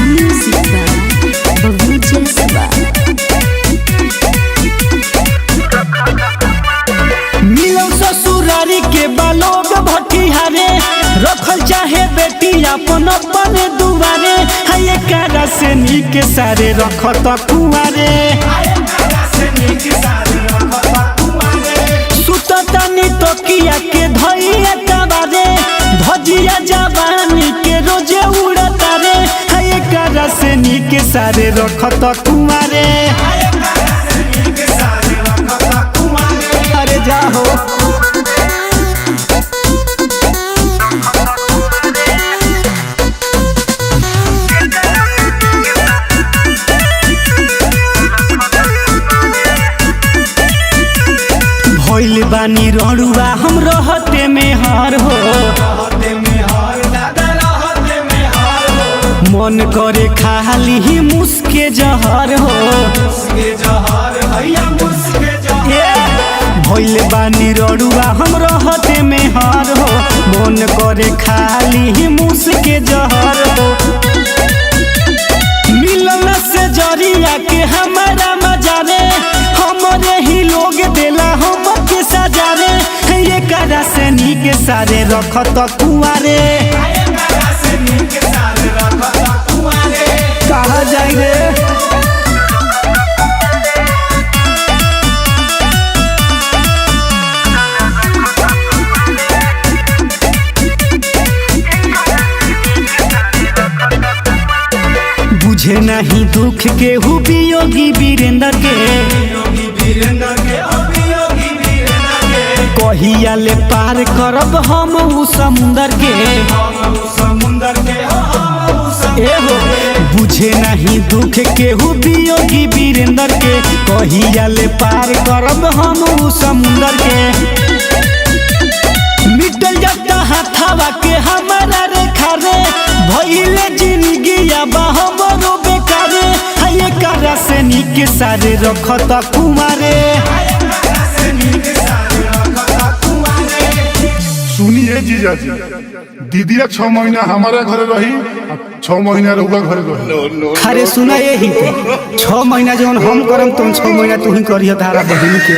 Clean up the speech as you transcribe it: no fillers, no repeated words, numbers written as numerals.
Music by Bablu Jaswal. मिलो ससुरारी के बालोग भटिहारे, रखल चाहे बेटी अपन अपन दुआरे। हाय कारा से नीक सारे रखत कुआरे। सुततानी तकिया के धइया कबारे, धजिया जवानी के रोजे उड़ता रे। हाय कारा से नीक सारे रखत कुआरे। अरे जाहो। भइल बानी रड़ुआ हम रहते में हर हो, मन करे खाली ही मुस्के जहर हो। ए, भइल बानी रड़ुआ हम रहते में हर हो, मन करे खाली ही मुस्के जहर हो। मिलन से जरिया के हमारा मजा रे, हमरे ही लोग देला हम के सजा रे। ये करा से नीक सारे रखत कुआरे। कहा जाई रे। बुझे नहीं दुख के हु वियोगी वीरेंद्र के, कहिया ले पार करब हम उ समुंदर के। ए हो, बुझे नहीं दुख के हु वियोगी वीरेंद्र के, कहिया ले पार करब हम उ समुंदर के। मिटल जाता हाथावा के हमारा रेखा रे, भइले जिंदगी अब हमरो बेकारे। हाय करा से नीक सारे रखत कुमारे। सुनिए जीजाजी, दीदिया 6 महीना हमारा घरे रही, 6 महीना रउआ घरे रही। अरे सुना यही के 6 महीना जवन हम करम तुम 6 महीना तू ही करिह तारा बहिनी के।